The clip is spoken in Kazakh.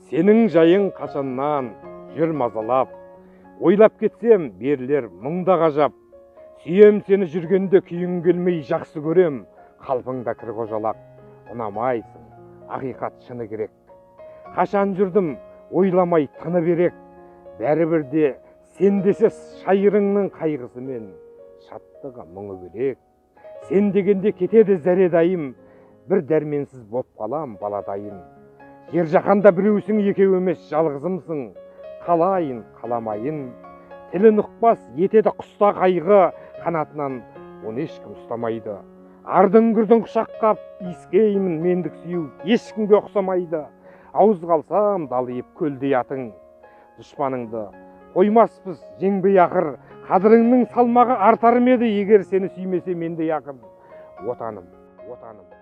Сенің жайың қашаннан жүр мазалап, ойлап кетсем берілер мұңда ғажап. Сүйем сені жүргенде күйің келмей жақсы көрем, қалпыңда кір қожалақ, ұнамайсың, ақиқат шыны керек. Қашан жүрдім, ойламай тыны берек, бәрібір де сен десе шайырыңның қайғысы мен шаттығы мұңы бөлек. Сен дегенде кетеді зәредайым, бір дәрменсіз боп қалам баладайын. Жер жаһанда біреусің, екеу емес жалғызымсың, қалайын, қаламайын. Тілін ұқпас етеді құста қайғы, қанатынан оны ешкім ұстамайды. Ардың күрдің құшаққап иіскеймін, мендік сүю ешкімге ұқсамайды. Ауыз қалсам далиып көлдей атың, дұшпаныңды қоймаспыз жеңбей ақыр. Қадіріңнің салмағы артар ма еді, егер сені сүймесе мендей ақын. Отаным, отаным.